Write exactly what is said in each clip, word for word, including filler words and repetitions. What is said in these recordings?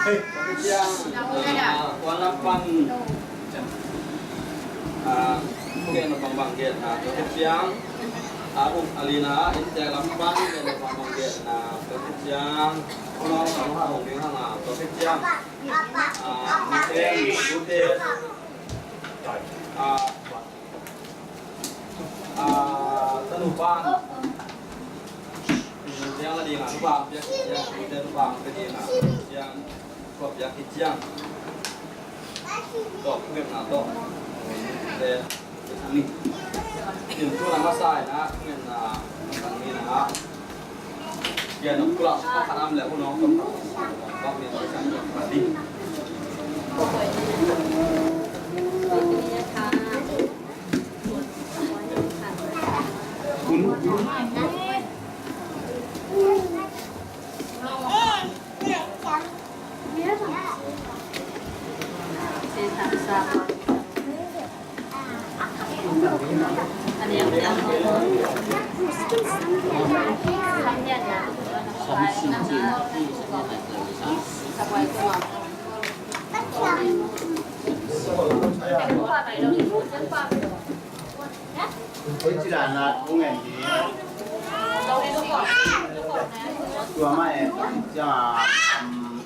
Tua khit ciang, ah, kuan lam pan, ah, thugen nop bangbang gen, ah, tua khit ciang, ah, uk a lina innte lam pan thugen nop bangbang gen, ah, tua khit ciang, unau sang ha hong ding hang, ah, tua khit ciang, ah, miten, tute, ah, Ah, tanu pan. Siang la ding a, nu bang piak, siang, nu bang piak ding a, siang, tua piak ki siang. Tua, kung em na tua. Te, ni. Kin tu na masa na, kung em na, ni na. Oi, ci dan na kung en di. Tua ma en, ciang a, am,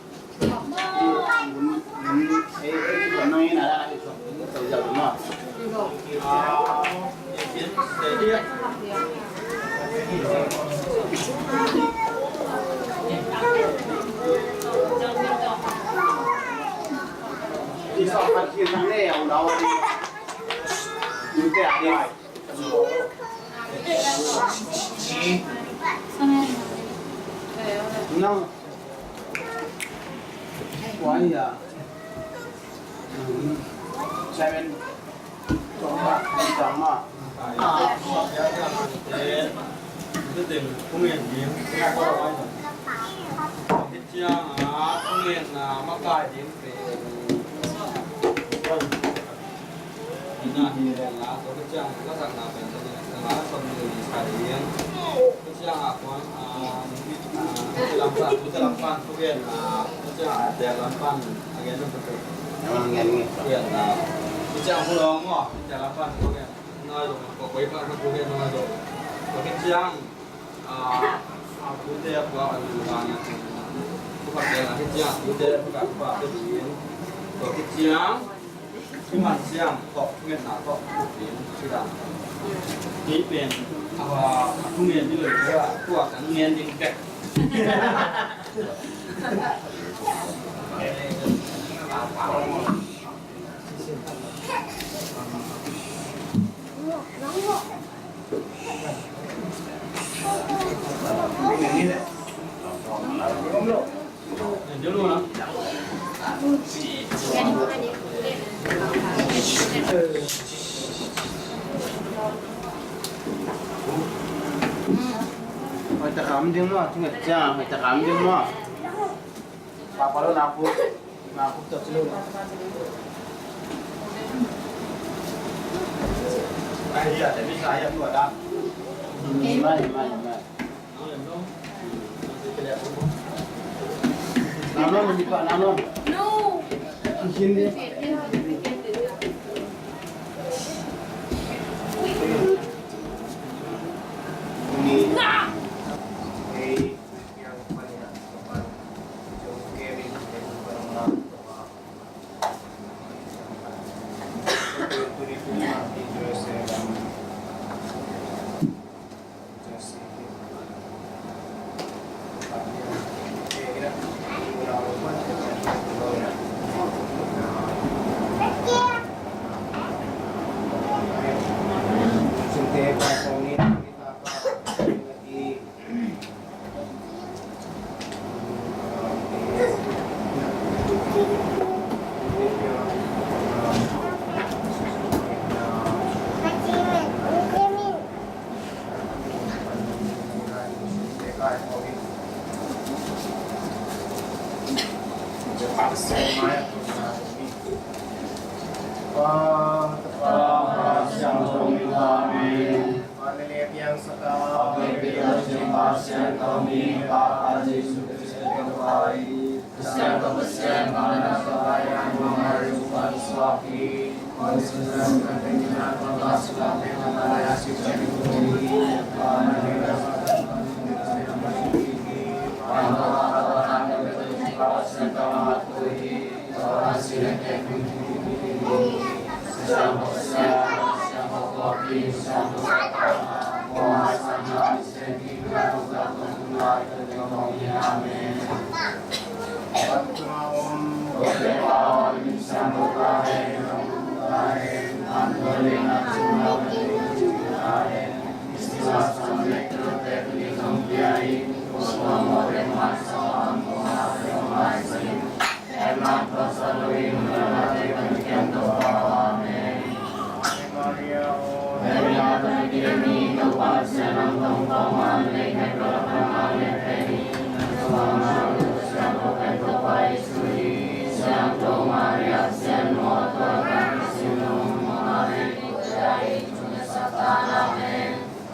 Tua khit ciang, i man siam tawh, ngetna tawh, thugen ci dan. Kei pen a, a thugen ding lo, tua kan ngen ding bek. Hoih takam ding maw, thunget ciang hoih takam ding maw. Papa lo na pu. Mai, mai, mai. Nam non, ni pa, nam non. No. Kisin di. Ni. Nah. Hey.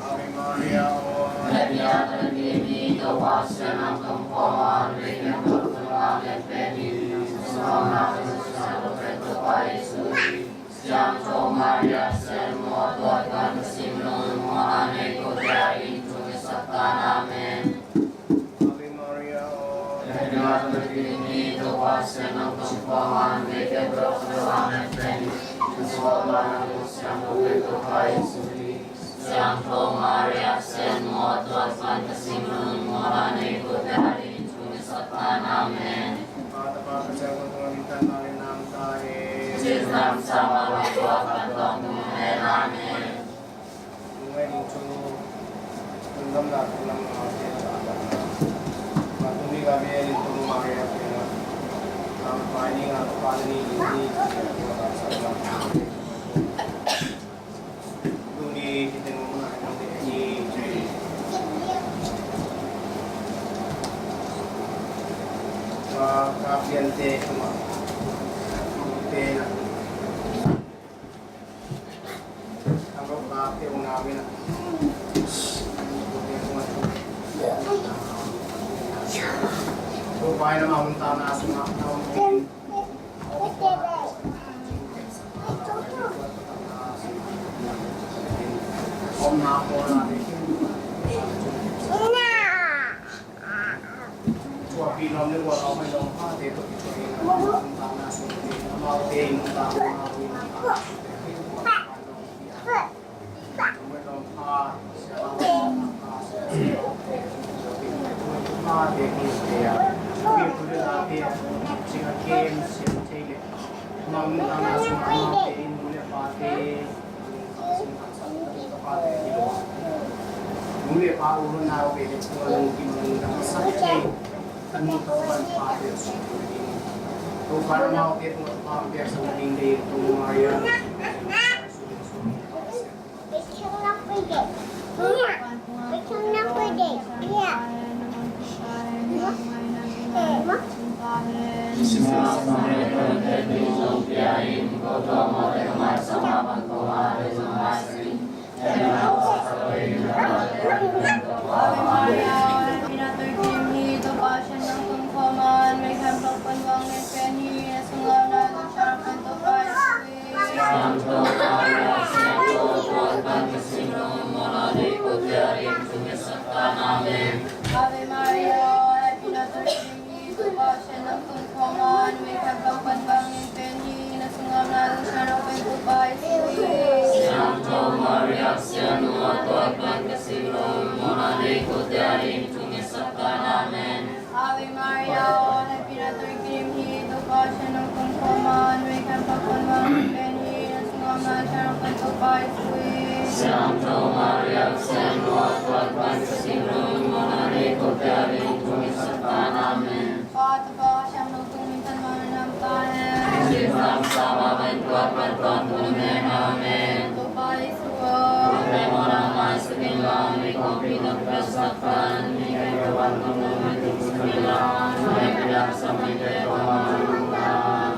Ave Maria, ov, Siangtho Maria, Siangtho Maria, Siangtho Maria, Amen. Tuni kiteng mah nong ding hi. Ka, ka piante kuma. Tena. Ang ka te una mina. Ko pai na ma un ta na suma na un. Ave Maria, ov, happy na tui kring hi, Topa Pasian nang tungah kong man, mi khat bang pan bang in pen hi, na sungah na lungsiang pen Topa Jesu hi. Siangtho Maria, Pasian nuam tuat pan ka sing lo, mona nei ko tia in tung e satan. Amen. Ave Maria, ov, happy na tui kring hi, Topa Pasian nang tungah kong man, mi khat bang pan bang in pen hi, na sungah na lungsiang pen Topa Jesu hi. Siangtho Maria, Pasian nuam tuat pan ka sing lo, mona nei ko tia in tung e satan. Amen. Pa, Topa, Siangtho Tung, min than mah na nam ta hen. Sin than sa ma ben tuat pan tuan kun men. Amen. Topa Jesu ov. Kun men mona mai sa bin lam mi kong pi nong pia sa kan mi kong pi wan kong nong mi tung sa bin lam. Mai pia sa mi kong pi wan kong nong.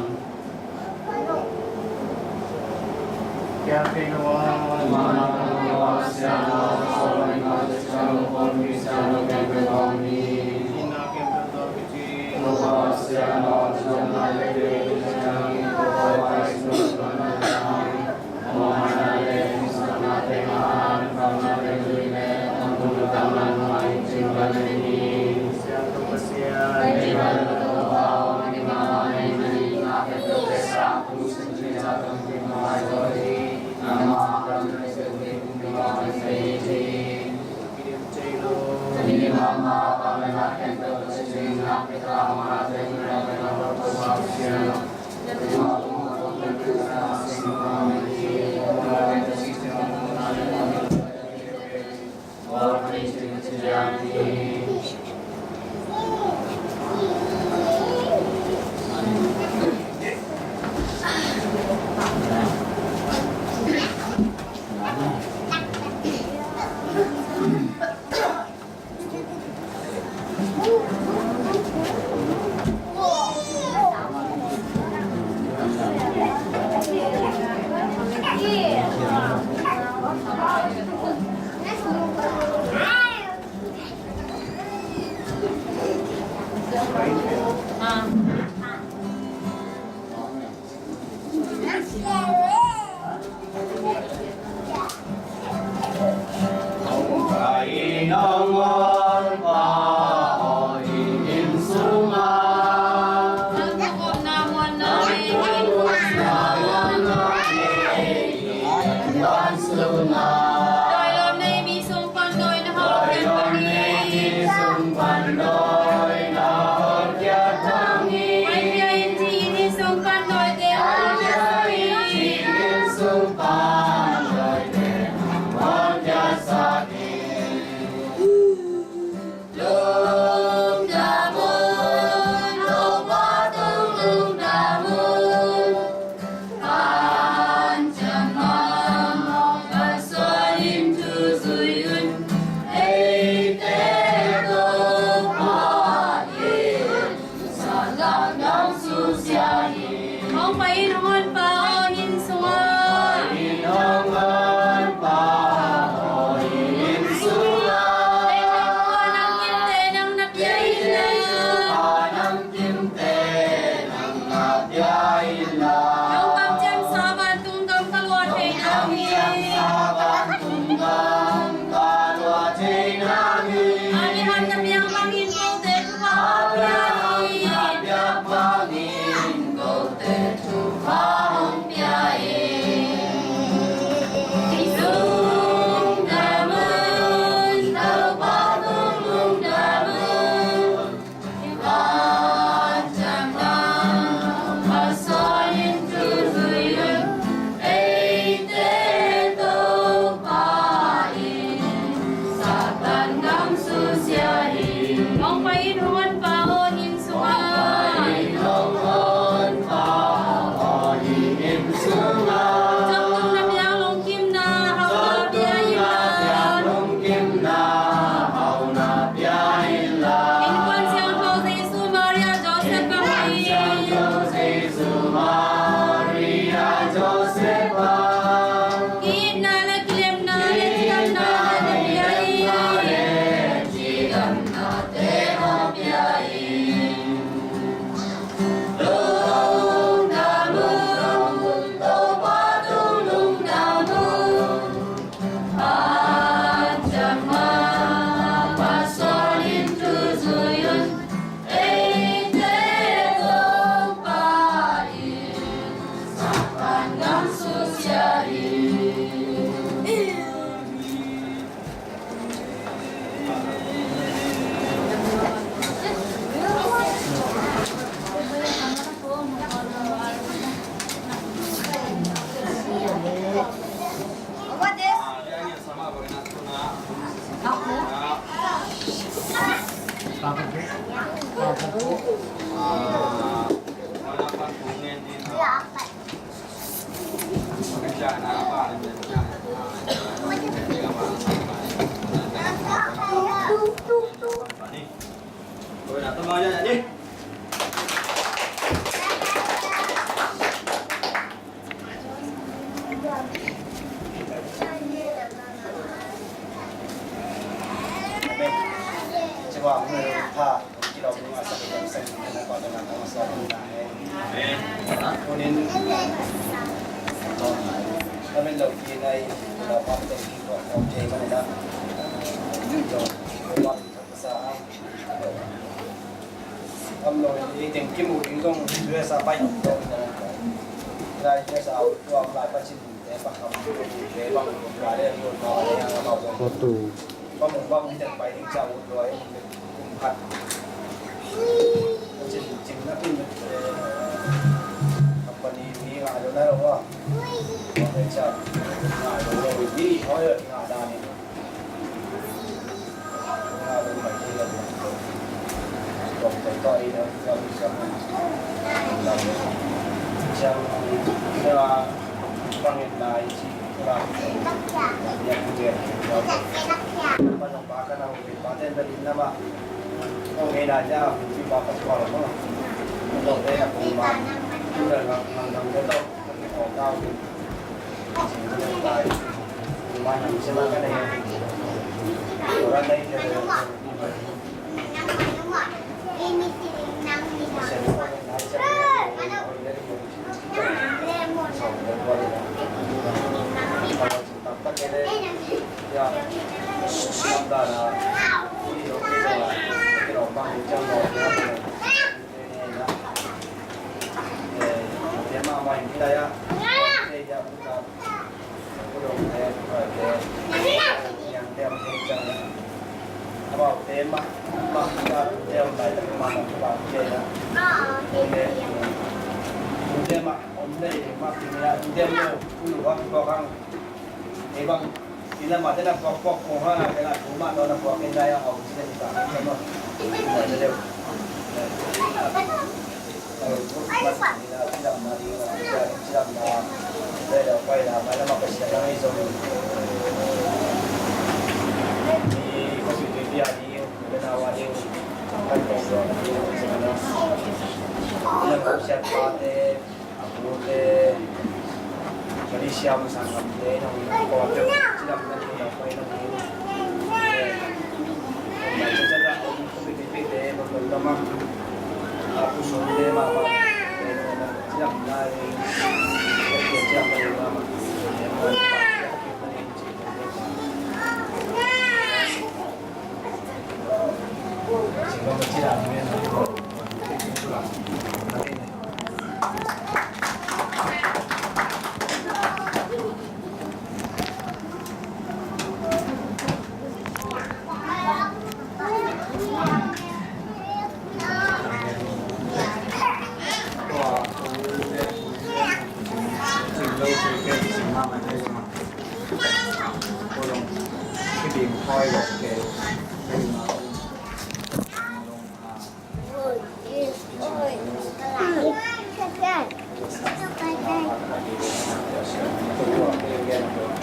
Hong pai in, hong honpa aw hih inn sungah. Hong pai in, hong honpa aw hih inn sungah. Kei Topa nang kimte nang na pia in la. Kei Topa nang kimte nang na pia in la. Nong kamciam sa vantung gam ka luah thei na hi. Nong kamciam sa vantung gam ka luah thei na hi. Abraham na piak bangin kote thupha hong pia hi. Abraham na piak bangin kote thupha hong pia hi. Lungdam un, Topa tungah lungdam un. Hong pai in, hong honpa aw hih inn sungah. Coptung na piak lungkimna hauhna pia in la. Innkuan siangtho Jesu, Maria, Joseph bangin. Innkuan siangtho Jesu, Maria, Joseph bang. Ki-itna leh kilemna leh cidamna na pia in la. Cidamnate hong pia in. Lungdam un, Topa tungah lungdam un. Am lo i teng kimu ding zong U S A pai dong. Lai U S A tua lai pa cin te pa kam te bang lai le lo ma le ya ma zong. Ko tu. Pa mu bang i teng pai ding cha u lo ai kum khat. Cin cin na pin. Company ni ngai lo na lo wa. Wa cha ngai lo lo ni hoi ngai da ni.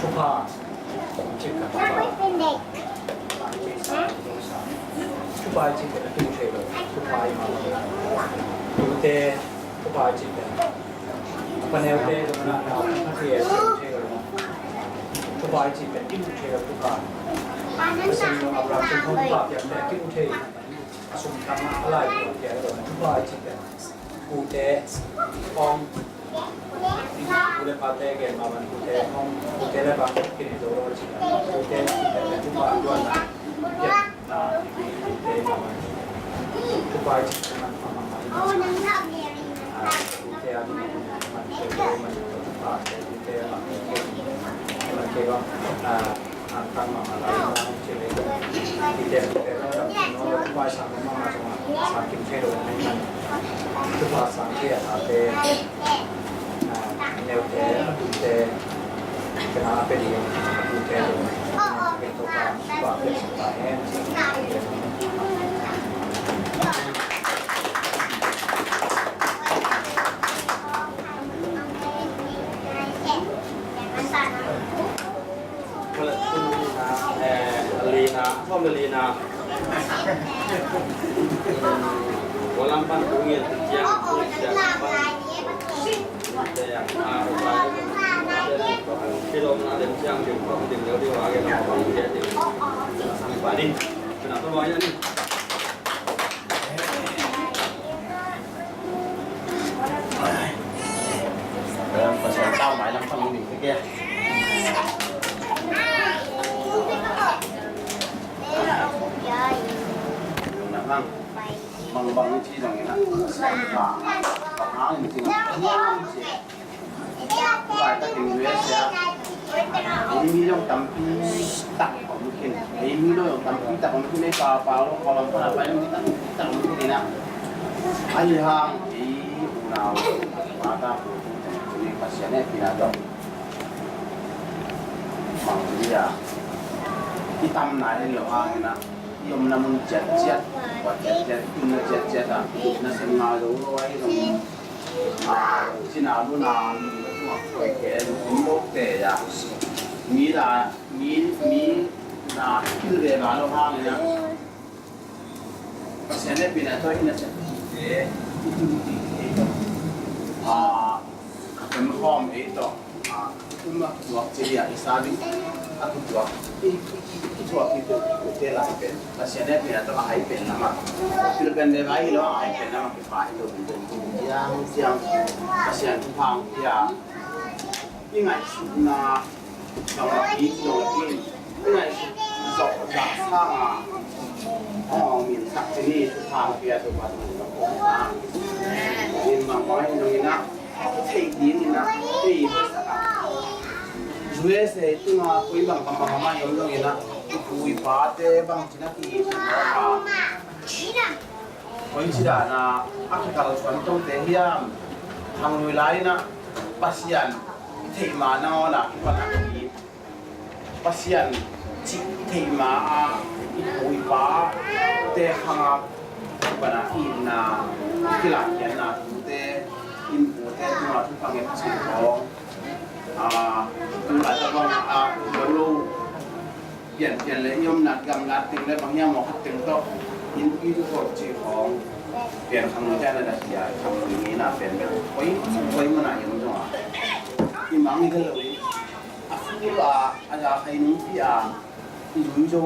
Thupha cik ka thupha. Thupha cik ka tu thei lo. Thupha i ma lo. Tute thupha cik ka. Paneute zong na na na thei thei lo. Thupha cik ka tu thei lo thupha. Pasen lo Abraham thupha piak te tu thei. A sum tang a lai piak lo thupha cik ka. Pute hong, pu le pate gen ma bang pute hong, pute le bang kine zo lo ci. Pute le pute pa duan na. Pute ma bang. Pute pa ci na ma ma ma. Pute a ma ma ma. Pute ma ma ma. Pute ma ma ma. Lina, eh, Lina, Thom le Lina. Walam pan kung yel ti ciang, ciang pan. Te yang, ah, kilom na dem ciang, dim pam, dim leu, dim wa, dim pam, dim, dim. Sang pa di. Kena pa wa ya ni. Mang bang ci dong ina. Bang hang in ci. Pai ta kin U S A. Ei mi zong tampi tak om khin. Ei mi zong tampi tak om khin. Ei pa pa lo ko lam pa pai mi tampi tak om khin ina. Ahi hang ei unau. Mata ko tu ni Pasian e pina dong. Mang dia. I tam na hi lo hang ina. I omna mun ciatciat, kua ciatciat, i tunna ciatciat a, i lupna sem ngal zo lo a, i zong, a, cina mun a, mi na tuak koi ke, i lupna te a, mi la, mi, mi na thil ve ba lo hang ina. Pasian e pina to i na ciat te, i tun ti te, a, a kan hom e to. A, kum a tuak ci dia i sa ding a tuak i, i, i tuak i tuak i tuak te la pen. Pasian e pina to a hai pen nama. Pil pen de vai lo a hai pen nama ki pa i lo pen pen pen yang yang. Pasian tu phang dia. I ngai su na. Nong a ki nong a ki. I ngai su zok zak sa nga. Ong min sak ci ni tu phang dia tu pa tu na ko. Min mang mai nong ina. Thei ding ina, thei masak a. U S A tunga koi bang kam bang kam a i om zong ina, i pu i pate bang cina ki i pu a. Koi ci dan a, a kikal suan tawh te hiam. Hang lui lai ina, Pasian, i thei ma na ona, ki pan a ki. Pasian cih theih ma a i pu i pa te khang a pana itna kilakhiatna tute in pute tungah thupha ngen cih khawng a tu lai ta bang a lo lo pianpian le i omna gamlat teng le bang hiam maw khat teng tawh in i tu tawh cih khawng pian khang lo te a na dah hia khang lo i na pian bel koi koi mana i om zong a i mang i ka lo i a ful a a za khai nungpi a i zui zo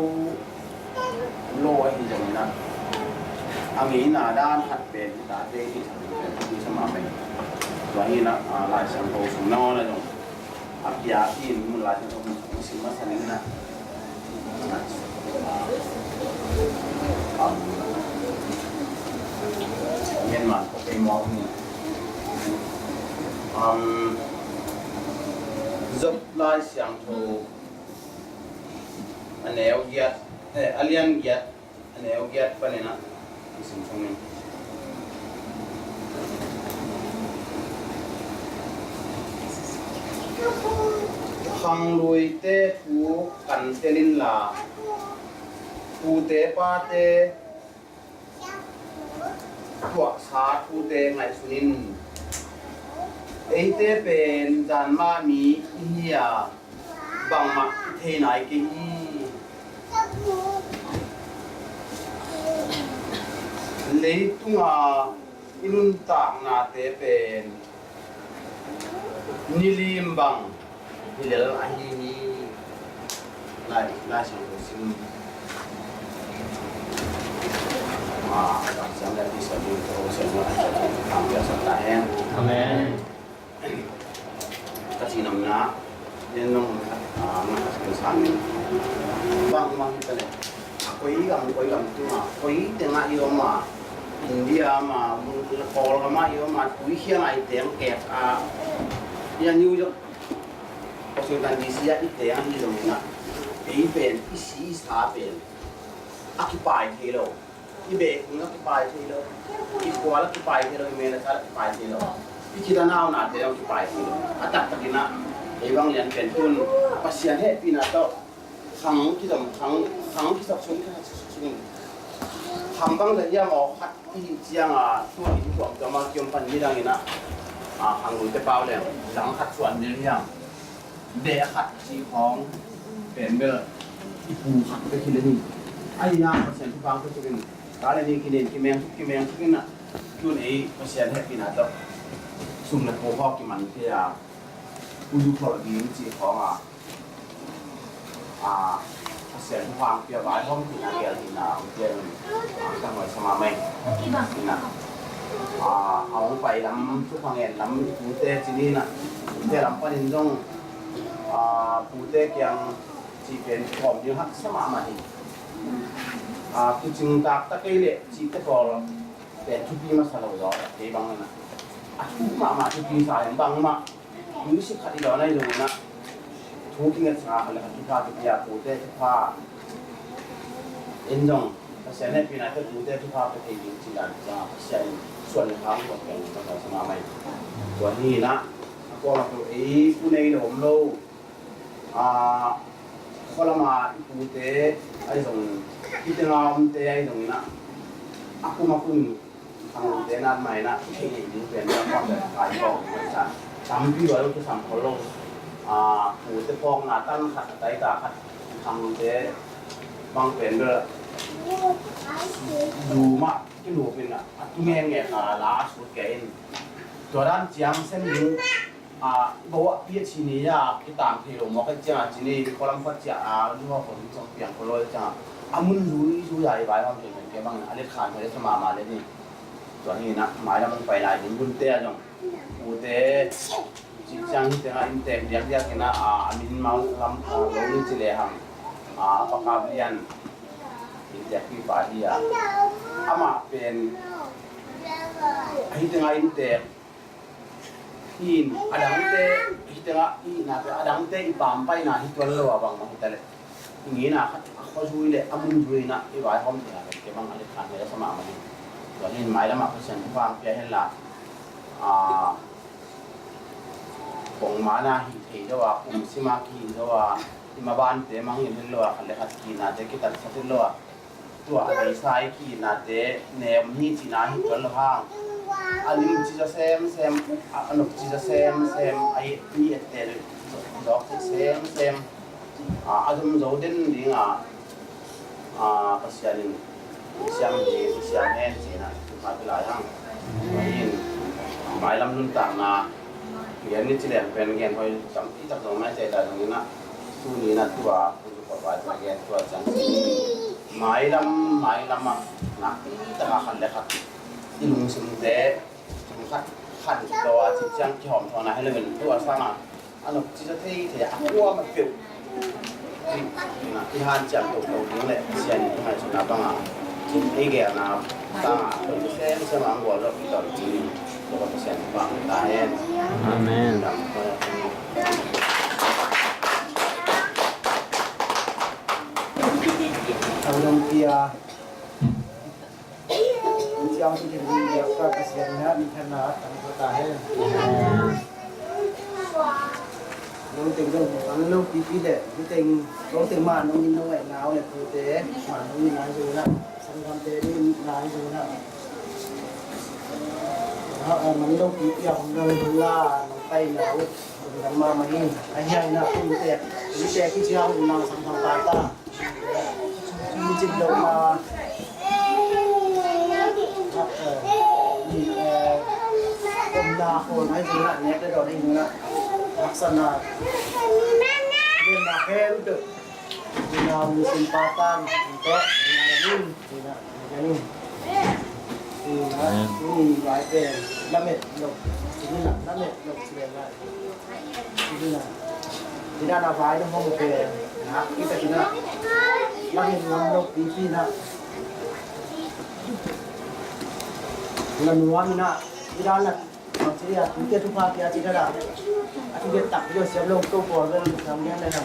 lo ahi zongin ah a ngeina dan khat pen i tate i sa pen i sa mah pen tua hi in ah Lai Siangtho sung nangawn ah zong a piak in mun Lai Siangtho mun sung sim masa ning in ah Myanmar ko kei mawk ni Job Lai Siangtho a neu giat, eh, a lian giat, a neu giat panin ah i sim sung in. Khangluite thu kan tel inla, pute pate tuahsa thute ngaihsun in. Eite pen zanmah mi i hi a, bangmah i thei nai kei hi. Leitunga i nuntaknate pen nilim bang hi lel ahi hi. Lai, Lai Siangtho sim. Ah, Lai Siangtho sim. Amen. Ka ci namna, nen nong, ah, nong ka ci sang ni. Bang, bang, ka le. A koi gam, koi gam tu ma, koi teng a i om a, India ma, Kawl gam a i om a, tui hiang a i teng kek a. Ia New York, Washington D C a i teng a i zong na. Ei pen, i si, i sa pen. A kipai thei lo. I beh kung a kipai thei lo, i khual a kipai thei lo, i mel a sal a kipai thei lo, i khit a nau nate a kipai thei lo. A taktakin ah ei bang lian pen tun Pasian hehpihna tawh khang kizom, khang, khang kisap sung, kisap sung. Khang bang zah hiam aw khat i hih ciang a tu i tuamtuam a kiom pan midang in ah, a, khang luite pau leng dang khat suan ding hiam. Beh khat cih khawng pen bel i pu khat bek hi le hi. Ahi hang Pasian thupha pia tukin ka le ni kinen kimeng thuk kimeng thuk in ah tun ei Pasian hehpihna tawh sum le pu khawng kiman thei a, pu zu kholh ding cih khawng a, a, Pasian thupha pia vai hawm khin a gel khin a, a, ka nuai sa mahmah in ah, a, a hong pai lam thupha ngen lam i pute cih ni in ah, i pute lam panin zong A, pute kiang cih pen kawm ding haksa mahmah hi. A, kicing taktak kei leh cihte pawl pen thupi masa lo zaw kei bang na. A thu mahmah thupi sa in bangmah music khat i dawn ahi zongin ah thu kinget sanga khat le khat thupha kipia, pute thupha in zong Pasian hehpihna te pute thupha pe thei ding ci dan ciangah Pasian in suan le khang kong peng kong sa mahmah hi. Tua hi inah a kuamah tu ei pu nei lo om lo. A, khualama i pute ahi zong, hitenga omte ahi zongin ah a kum a kum khanglote nat mah inah i theih ding pen bang bang pen kai kawk ding sa. Tampi lua lo kisam khol lo. A, pute phawkna tan khat a taita khat khanglote bang pen bel du mah kilup inah a tu ngenge kha la a sut kei in. Tua dan ciang sem ding a, bo a pi a ci ni a kitang thei lo mawk a ciang a ci ni khualam khuat ciah a lu a khon song piang khualo a ciang a mun zui zui a i vai hawm thei meng ke bang a let khan thei sa mahmah le ni. Tua hi inah mailam hong pai lai ding bunte a zong pute cih ciang hi tengah inntek diakdiak inah a, a min mau lam a, lo ni ci lehang a, pakap lian inntek pipa hi a, amah pen hi tengah inntek hin a dangte hi tengah i nate a dangte i pampaina hi tuan lo a bangmah hi ta leh i ngina khat a khuazui le a munzui inah i vaihawm dingah pen ke bang a le khan hei a sa mahmah hi. Tua hin mailamah Pasian thupha ang pia henla, a, bongmana hi thei lo a, kum sima kihi zo a, i mabante mangngilh hen lo a, khat le khat kihinate kitatsat hen lo a, tua a beisa i kihinate nem hi cihna hi tuan lo hang. A lim ciza semsem, a, a nop ciza semsem, a i mi ette zawk semsem, a, a zum zo den dinga, a, Pasian in siam ding, siam hen cihna thupha pia lai hang. Tua in mailam nuntakna gen ni ci leng pen gen hoi tampi tak zong mai cai ta zong inah tuni inah tua Vai tua gen tua ciang mailam, mailam ah nakpi taka khat le khat i lungsimte khat khan lo a ci ciang kihawm thawn a hi lo in tua sangah a nop ciza thei thei a kuamah peuh i hanciam toto ding le Pasian in i ngaihsutna bangah ei gelna tangah a tontu semsem a ang gual zawh i tontu ding. Amen. Amen. Ang dong pia. Siang si ding ding biak ka Pasian na mi khan na tang ko ta hen. Dong teng dong an lo pipi le, dong teng, dong teng ma nong in nong ngai nau le pute, ma nong in ngai zong na. Sanggamte ni nai zong na. Ha, a, man lo pi pia hong dang hong la, nong pai na ut, hong dang ma ma hi. A hiang na kum te, kum te ki cia hong nang sanggam pa ta. Kum cin lo na. Ha, e, ni, e, kum na ko nai zong na, nek le do ni zong na. Haksa na. Kum na khem tu. Ina musim patan, ito, ina ramun, ina, ina ni. Ina, ni vai pen, lamet lo, ina, lamet lo, ina, ina. Ina na vai na hong pen, na, kita ina. Lamet lam lo, pipi na. Ina nuam ina, ina na. Bang ci dia, tute thupha pia ci dia. A thugen tak pia siam lo ko pawl bel siam lian le na.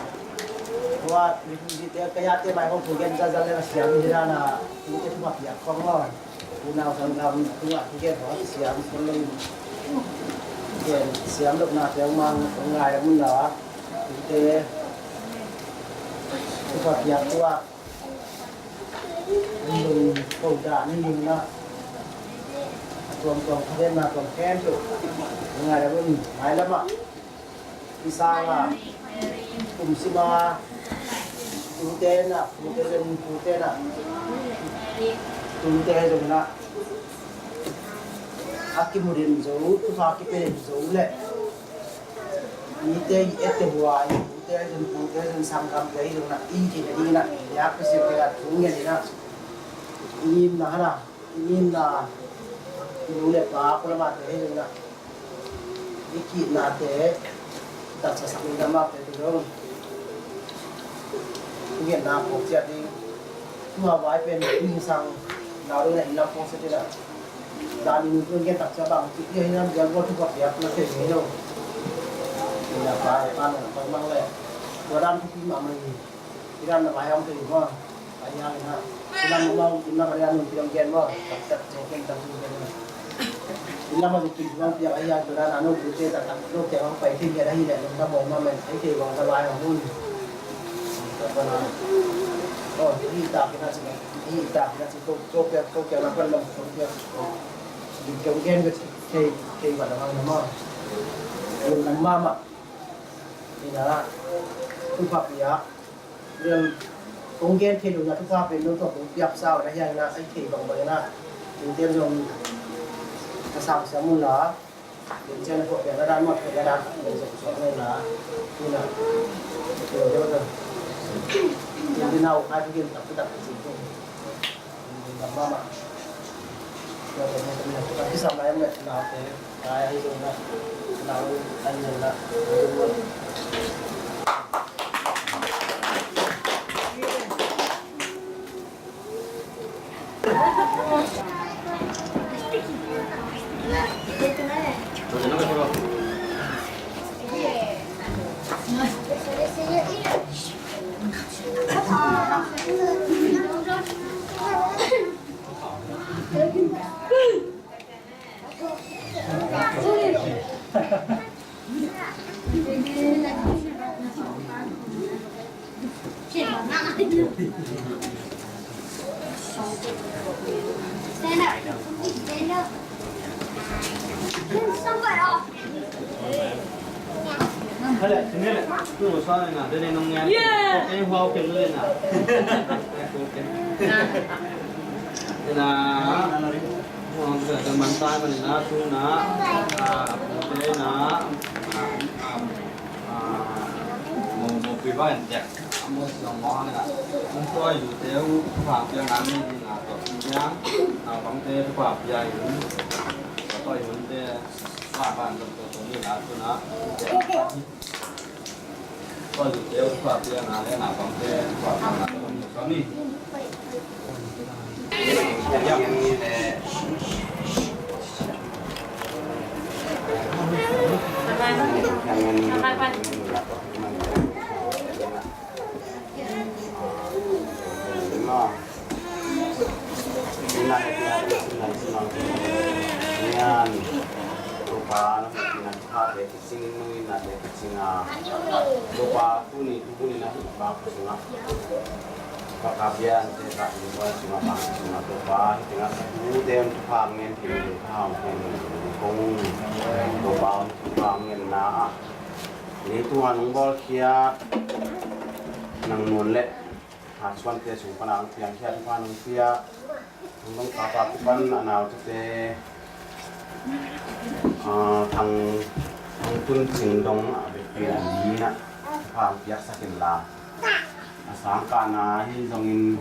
Tua mi thute ka yate mai ko thugen za za le siam dia na. Tute thupha pia khong lo. Unau sanggam tungah thugen ho siam khong lo. Thugen siam lo na siam mang ngai mun la. Tute thupha pia tua. Lung ko dan hi ning na. A tuamtuam kha den na tuam khem tu. Ngai la bun mai lama. Kisang a kum sima. Tute na, tute zen, tute na. Tute zong na. A kimu den zo, tufa kipe den zo le. Mite i ette hua i pute zon pute zon sanggamte i zon na i kina i na i liak ka sir kei a thung ngen i na i ngimna hana i ngimna i nu le pa kulamate i zon na i kihnate taksa sak i dama pe tu Ngiatna phawk ciat ding. Tua vai pen inn sang nau ding na inn lam phawk ciat ding na. Dan in tua ngiat tak ciat bang ci dia hi nam biang gua thu ka piak na thei hi lo. Ina pa e pa nong bang bang le. Tua dan thupi mahmah hi. Tua dan na vai hong thei hi maw. Ahi hangin ah, inn lam a mah hong kim na ka ria nun pi hong gen maw, tak tak ceng ken tak hong gen maw. Inn lam a zuk kim hong piak ahi hangin ah, na no pu te tak tak no piak hong pai thei ngiat ahi leh, nong na bawl mah men, ahi thei bang na lai hong hun. Tak pa na. Oh, hi tak ina ci, hi tak ina ci, ko, ko piak, ko piak na pan lam, ko piak. Lim keu gen ke thei, thei bang na hong na maw. Lim lam mah mah. Ina, tu pa piak. Rian kong gen thei lo na thupha pen no tawh kong piak sa uh na hiang na, ai thei bangbang na. Tingtian zong ka sang siam un la. Tingtian ko piak na dan mawt piak na dan pen zong suak na la. Ina. Tingtian zong. Tingtian na uh kai tingtian tak tak tak. Singin nung in nate ka sing a, Topa tuni tu hun in a hih bang ka sung a, ka ka bian te ka in bang sung a bang ka sung a Topa hi teng a ka tu te un thupha ngen thei ding ka hau thei ding kong Topa un thupha ngen na a, leitung a nung bawl khiat nang nun le ha suan te sung pan a ang piang khiat thupha nung pia. Thang dong kapa kupan a nau tute, ah, thang, thang tun cing dong a bek pin a ni na pha piak sakin la. A sang ka na hi zongin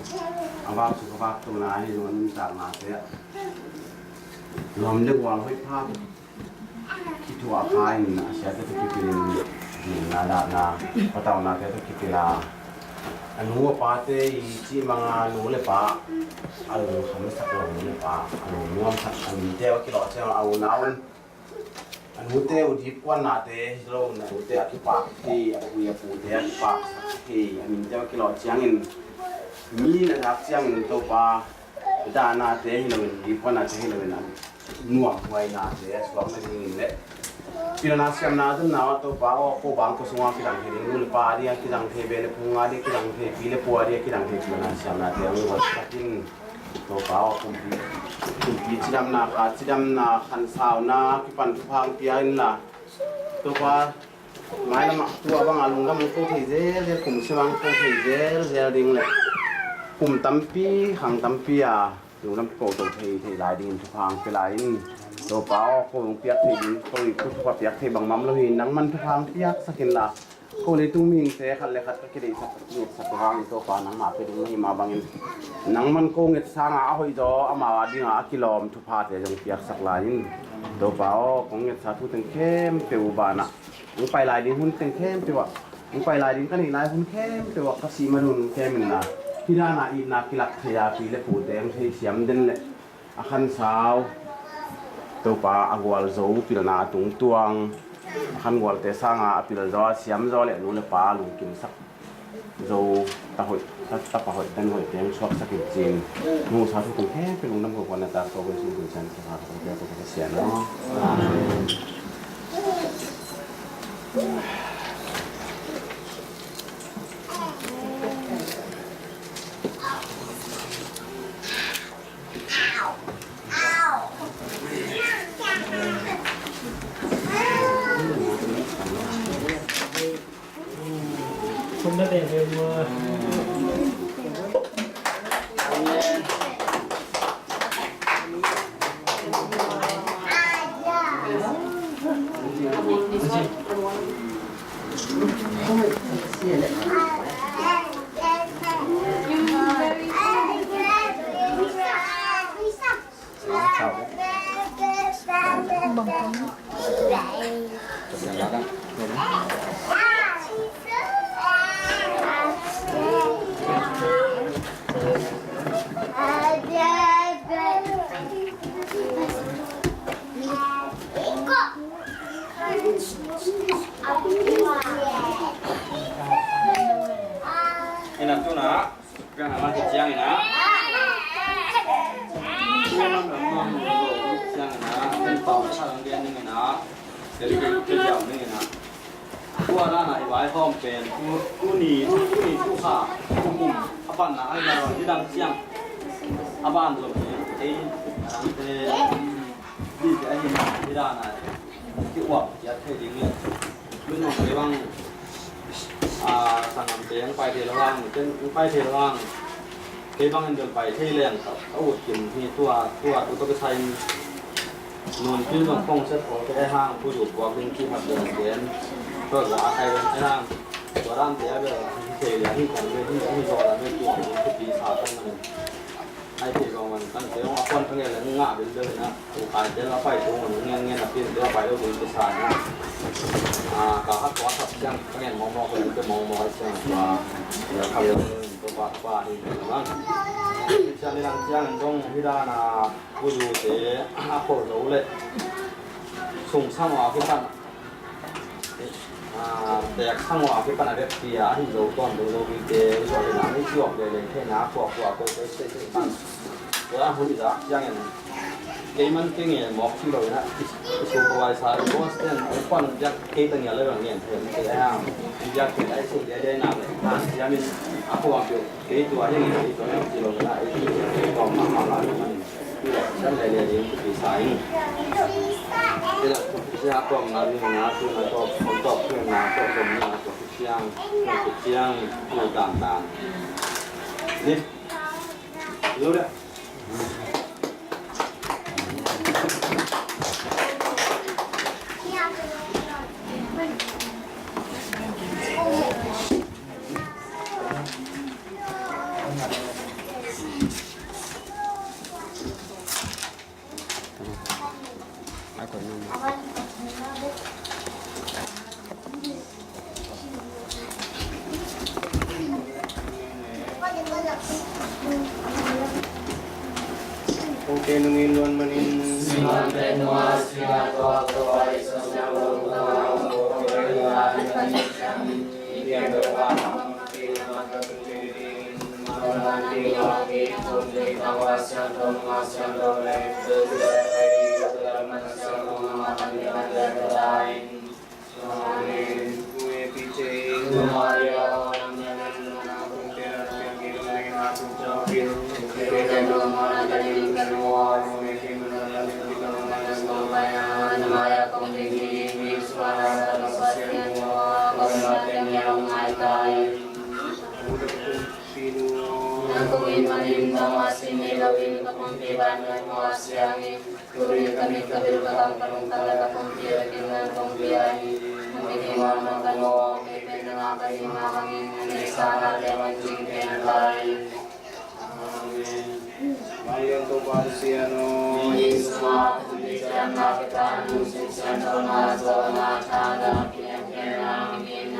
a vak suk a vak tu na hi zongin tak na te. Lom le gual hoi pha. Kithuah kha in a siate tawh kipilin, na dahna, patauhnate tawh kipila. A nu a pate i cih manga nu le pa a lungkhamsak lo nu le pa a lungnuamsak a nute a kilawh ciang a unau in a nute uh dipkuannate hi lo in a nute a kipak thei a pui a pute a kipaksak thei a nute a kilawh ciangin mi na zak ciangin Topa dahnate hi loin dipkuannate hi loin a nuamhuainate a suak nadingin le pilna siamna zumna ah Topa aw ko bang ko sunga kidang thei ding nu le pa a dia kidang thei be le phung a dia kidang thei pi le pu a dia kidang thei pilna siamnate a nguat takin Topa aw kumpi kumpi cidamna kha cidamna khansauna kipan thupha hong pia inla Topa mailamah tua banga lungdam hong ko thei zelzel kum sim hong ko thei zelzel ding le kum tampi khang tampi a lungdam ko to thei thei lai dingin thupha hong pia lai in Topa aw ko hong piak thei ding ko i ko thupha piak thei bangmam lo hi nangman thupha hong piak sakin la ko leitung mihingte khat le khat ka kideihsak ka kingitsak hangin Topa nangmah pia ding na hi mah bangin nangman ko nget sanga a hoih zaw amau a dinga a kilawm thuphate zong piaksak lai in Topa aw kong ngetsa thu teng khempeuh uh banah hong pai lai ding hun teng khempeuh ah Hong pai lai ding ka neih lai hun khempeuh ah ka sih man hun khempeuh in la, hih dan a itna kilak thei a, pi le pute hong thei siam den le a khansau Topa a gualzo pilna a tungtuang, a khangualte sanga a pilzaw a siamzaw le nu le pa lungkimsak zo ta hoih, ta, tapa hoih, tan hoih teng suaksak in cin. Nusa thu tung khempeuh lungdam ko kuan na tak ko gun sin gun san sa ha ko pia ko ka sian aw. Amen. Ina tuna. Piang na mah hi ciangin ah. Piang na mah hi ciangin ah. Kan tawh sa ang dian ning in ah. Jadi ke ke diam ning in ah. Tua na na i vai hom pen. Tu tu ni tu ni tu kha. Tu kum. Apan na ai na ro ni dang ciang. Aban zo ni. Ei. Ang te. Ni te ai na ni da na. Ki uap ya thei ding ni. Min ong kei bang, a, sanggamte hong pai thei lo hang, ken hong pai thei lo hang. Kei bangin bel pai thei leng ka, ka ut kim hi tua, tua tu ka sa in. Nun pil zong kong set ko te hang, pu du puak ding ki mat ding ken. Tua za a kai ding hang. Tua dan te a bel hi thei le hi kan bel hi, hi zo dan bel tua, tua pi sa kan man. Ai thei zong man kan te hong a pon ka ngen le ngah bel bel na. Pai tel a pai tung ngen ngen a pin tel a pai lo ding kisa na. A, ka khat tua sap siang ka ngen mawkmawk ko, ka mawkmawk ai siang tua. Tua ka bel tua pa pa hi bel na. Siang ni lang siang in dong hi dan a, pu du te a ko zo le. Sung sang a kipan. A, tek sang a kipan a bek pi a, a hi zo tuan dong zo hi te, zo hi na, hi ciok le le, thei na, kuak kuak ko, te, te, te, pan. Tua hun i zak siang in. Kei man kei nge mawk ci lo na, i, i su ko ai sa, i boss ten, i pan biak kei ta ngia le bang ngen, te, te, a, i biak kei ai su dia dia na le, a, siang in, a ko a biak, kei tua hi, kei tua hi, ci lo na, i, i, i, ko ma, ma, ma, ma, ma, i, i, siang le le, i, i, sa, i. I la, siang ko na, ni na, tu na, to, to, tu na, to, to, na, to, siang, to, siang, tu dan dan. Ni, lo dia. Kong te nungin luan manin. Nang kong it manin, nang a sin nei loin ka pumpi ban nang hua siangin. Turi ka mit ka bil ka kam ka lungtang le ka pumpi a kim nang pumpi a hi. Nang mit hi man nang ka ngawng, kei pen nang a ka hing a hangin, nang nei sa na te man cing pen a kai. Amen. Mari ang Topa Siano. Yesu ma, pumpi sian na kita, nung sin sian to na, so na, ta da, kiang kiang na, amen.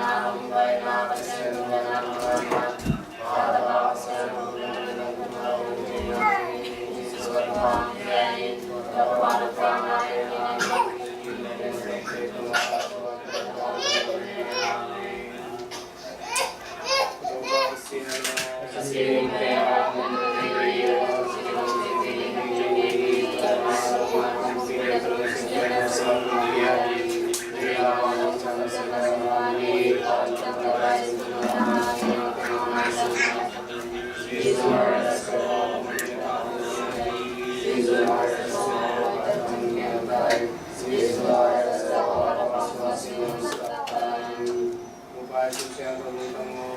Rupa Yesus Siangtho Lungtang O.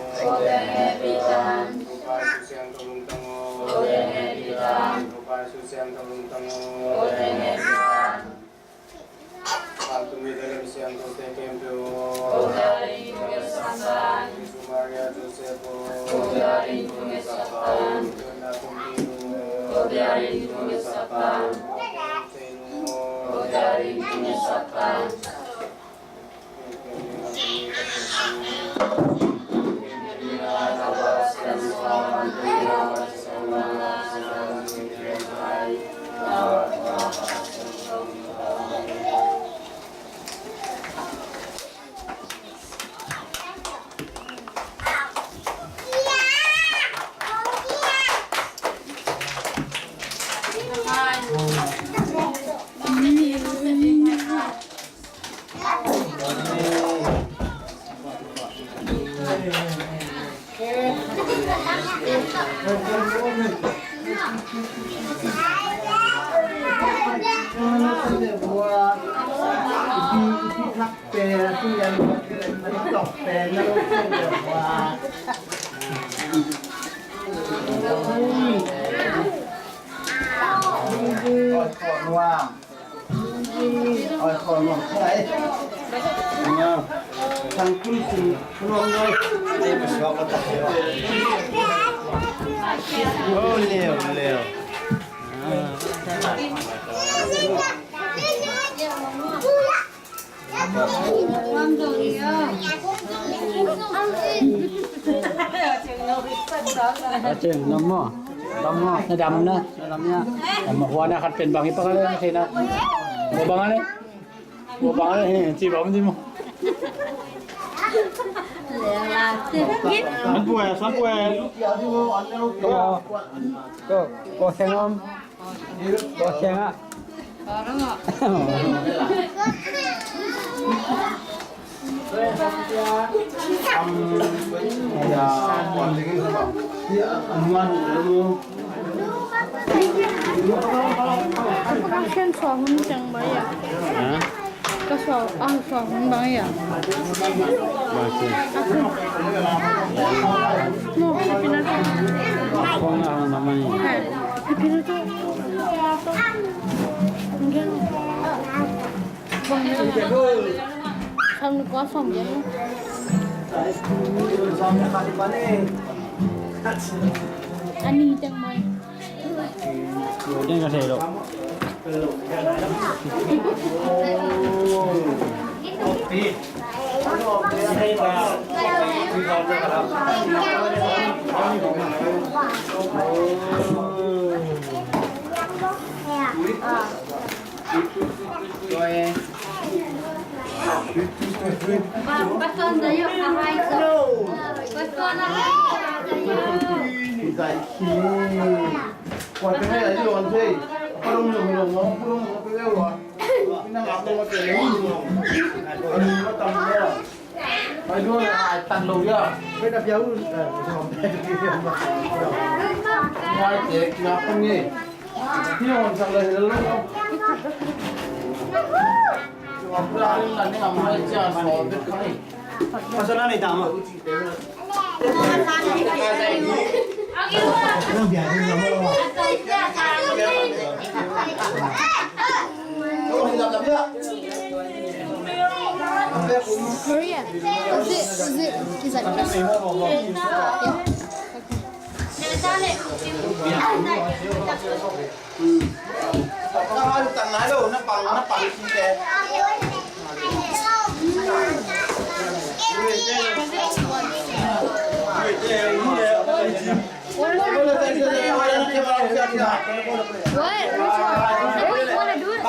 Rupa Yesus Siangtho Lungtang O. Rupa Yesus Siangtho Lungtang O. Lam tumi le lem siangthote khempeuh. Jesu Maria Joseph. Oh, leo, leo. A ceng, dam maw? Dam maw? Na dam na, na dam na. Dam maw? Huan a khat pen bang hi pakal na thei na. Bang a le. Bang a le, he, ci bang di maw? San pue, san pue. Ko, ko seng om. Ko seng ah. Ka ken suah hun ciang bang hiam? Ha? Ka suah, ah, suah hun bang hiam? Bang hiam? No, pina to. Kong na na mai. Ha, pina to. Mungkin. Sam ni kua som gen. Ani teng mai. Lo deng ka thei lo. Maria, is it, is it, is that What? Which one? Which one? You wanna do it?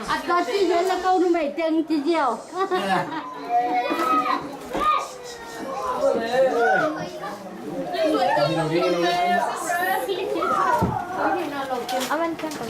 A tua ci hian na ko numei teng ci ziau. A man teng ko.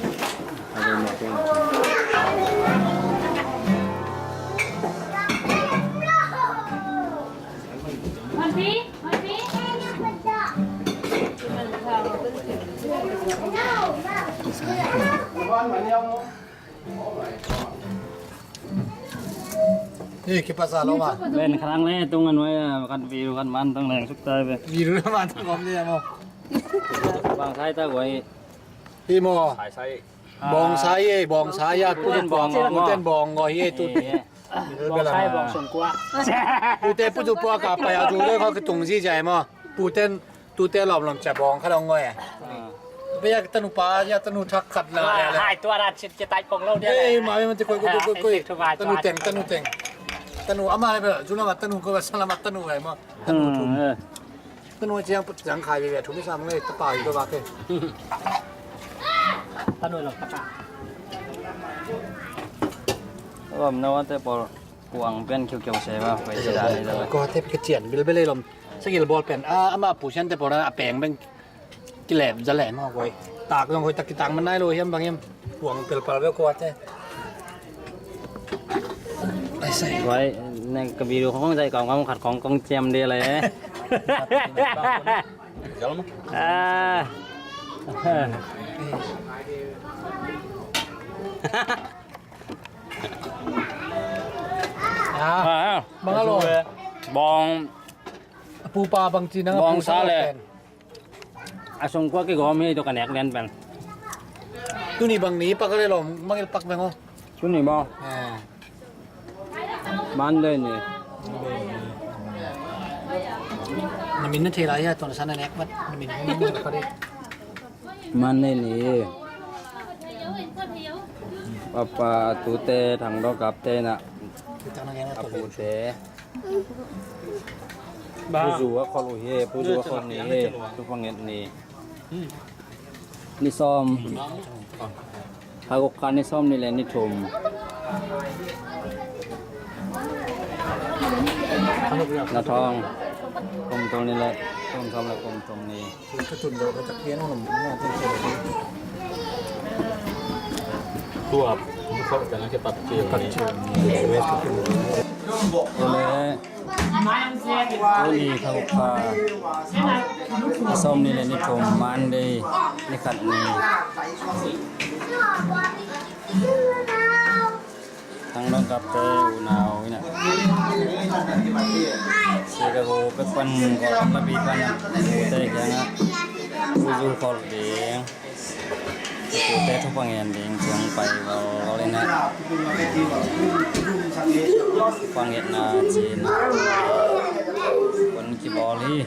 Hei, kipasa lo ma. Ben kharang le tung an wai a, kan video kan man tang leng suk tai be. Video man tang kom dia mo. Bang sai ta wai. Hi mo. Sai sai. Bawng sai e, bawng sai a, puten bawng, puten bawng ngawh hi e, tu. Bawng sai, bawng sungkua. Tute putu pua ka pai a, tu le kha ka tung zi zai maw. Puten, tute lawm lawm cia bawng kha dong ngawh e. Bia ka tanu pa, ya tanu thak khat la le le. Hai tua ra chit cia tai pong lo dia. Ei, ma, ma, ti koi, koi, koi, koi. Tanu teng, tanu teng. Tanu ama le be, zu la ma tanu ko ba sa la ma tanu ai maw. Tanu thum. Ka nuai ciang put ciang khai ve ve thum i sam ngei ta pa i ka vak e. Ka nuai lam taka. Lam na wan te pawl kuang pen khiu khiu se va, pai se dan ni da. Ko te ka cian bil bel lom. Sagil bol pen a ama pu sian te pawl a peng beng kilem za lem ho koi. Tak zong koi tak kitang man nai lo hiam bang hiam. Kuang pel pal ve ko te. Ai sai. Wai, ne ka video khong zai kong kong khat khong kong ciam de le. Ah. Ah. Bang a lo. Bawng. Pu pa bang ci na bawng sa le. A sungkua kigawm hi tua ka nek lian pen. Tuni bang ni pak le lo, mangil pak beng o. Tuni maw? Monday ni. Na min na thei lai a, tua na san na nek mat, na min hong min ka dei. Monday ni. Papa tute thang do kap te na. Tute na gen na a tua pute. Ba. Pu Zu a khol uh hi, Pu Zu a khol ni hi, Pu Panget ni. Ni sawm. Kha guk kha ni sawm ni le ni thum. Na thawng. Kum thum ni le, kum sawm le kum thum ni. Tua, tua ka na ke pat ke. Tua le, tua ni kha, kha. Sawm ni le ni thum, Monday, ni khat ni. Thang Dawngkapte unau in ah, Chicago pek pan Guangzhou lapi pan ah, ute kiangah U Zu khol ding, ute thupha ngen ding ciang pai valval in ah, thupha ngetna cihna kon kibawl hi.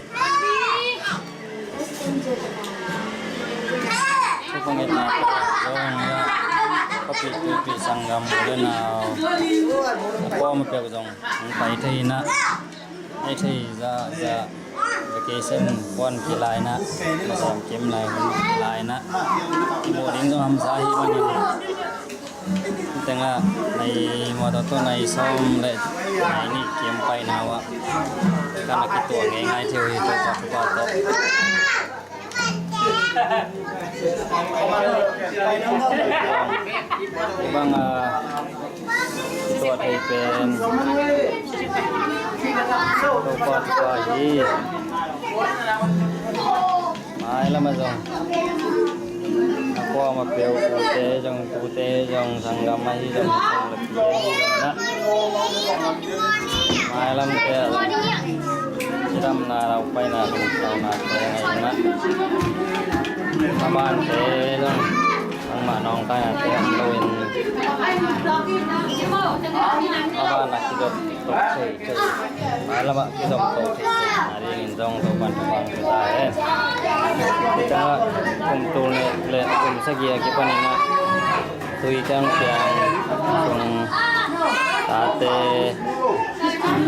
Thupha ngetna zong hi a, khuapih tuipih sanggam u le nau, a kuama peuh zong hong pai thei in ah, ei thei zahzah, vacation kuan kilai in ah, na sam kim lai hun kilai in ah, kimuh ding zong hamsa hi manin. Tengah nai mawtaw tawh nai sawm le nai nih kiam paina uh ah, ka na kituah ngeingai thei uh hi, Topa thupha tawh. Hih bang a kituah thei pen Topa thupha hi. Mailam ah zong a kuama peuh, ute zong, tute zong, sanggam ahi zong, sung le pi ahi zong na, mailamte ah zong cidamna, laupaina, lungsaunate ngei na, a bante zong bangmah nawngkainate om loin, a ban a kidop tok thei thei, mailam ah kizom to theihtheihna dingin zong Topa'n thupha hong pia ta hen. Hih tengah kum tul nih le kum sagih a kipanin ah Tuitang Piang sung tate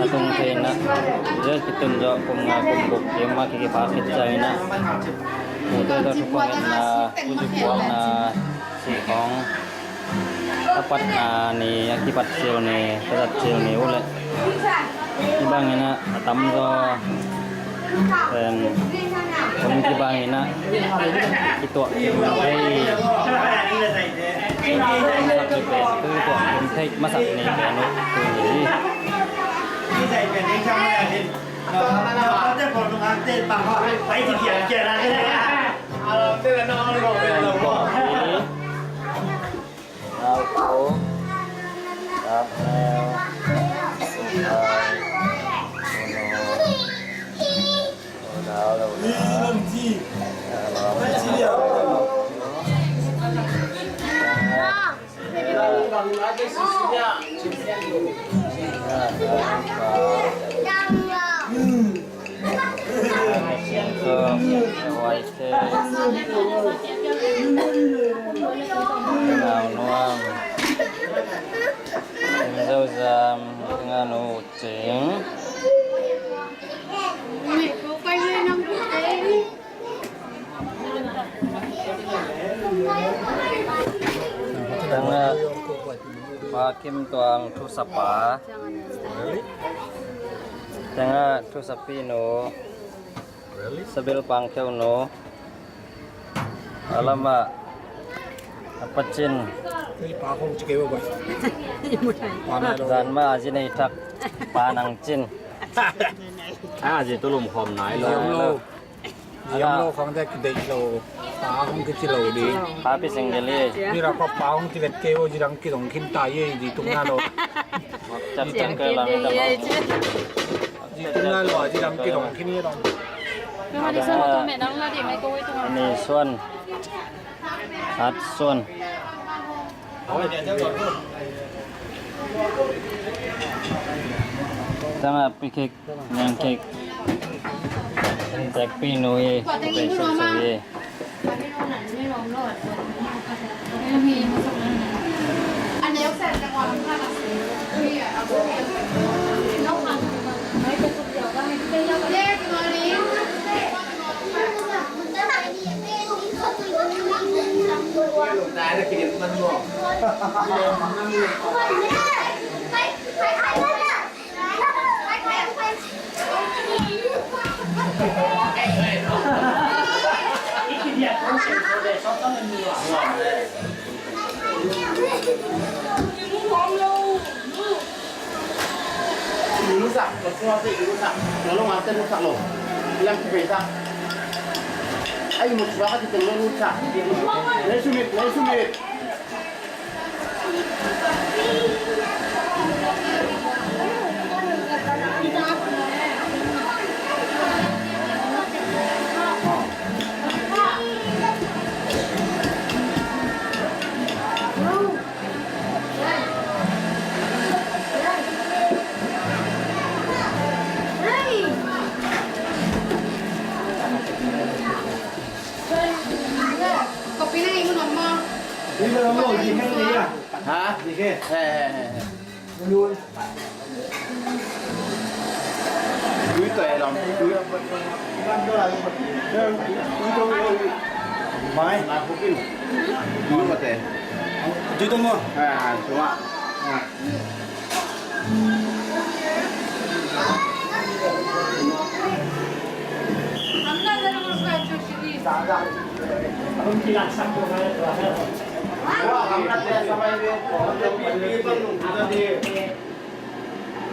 a tung thei in ah, Jesuh kitun zawh kum nga kum guk kim a kikipha khit ciangin ah, ute tawh thupha ngetna, kuzupuakna sih khawng a patna ni, a kipat cil ni, ka zat cil ni uh leh, hih bangin ah a tamzaw pen hong kibangin ah kituah kim thei, kituah kim thei masak ni pen uh tuni hi. Zozam, nganu cing. Tengah Pa Kim Tuang thusapa. Tengah thusapi nu. Sabil Pangkheu nu. A lamah a pacin. Zan mah a zi nei thak Pa Nang Cin. A zi tu lum khawm nai lo. Ziam lo. Ziam lo khang te kideih lo. Pa hong kici lo ding. Pa pi seng geli. Zi rak pa pa hong kilet kei o, zi dang kidong khin ta ye, zi tung na lo. Cak cak kei lang ta lo. Zi tung na lo, zi dang kidong khin ye dong. Ni suan. At suan. Tangah pikik. Nang kik. Tek pi nu hi. Tek pi su su hi. Ilusak, lo sumate ilusak, lo lo ngate lusak lo. Ilang kipesak. Ai, muswa ka titeng lo lusak. Nesumit, nesumit. Ha? He, he, he, he. Lui. Lui tuai lam. Lui. Mai. Lui mate. Lui tu mo. Ha, ha, cuma. Ha.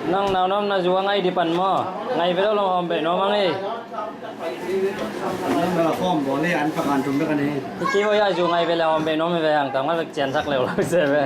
Nang naunam na zu a ngai dih pan maw? Ngai ve lo, long hawm beh nuam ang ei. Nang na hawm bawl ei, an pak an tum bek a ni. Kei hoih a zu ngai ve le hawm beh nuam hi ve hang, tang ngal bek ciansak leu lo se ve.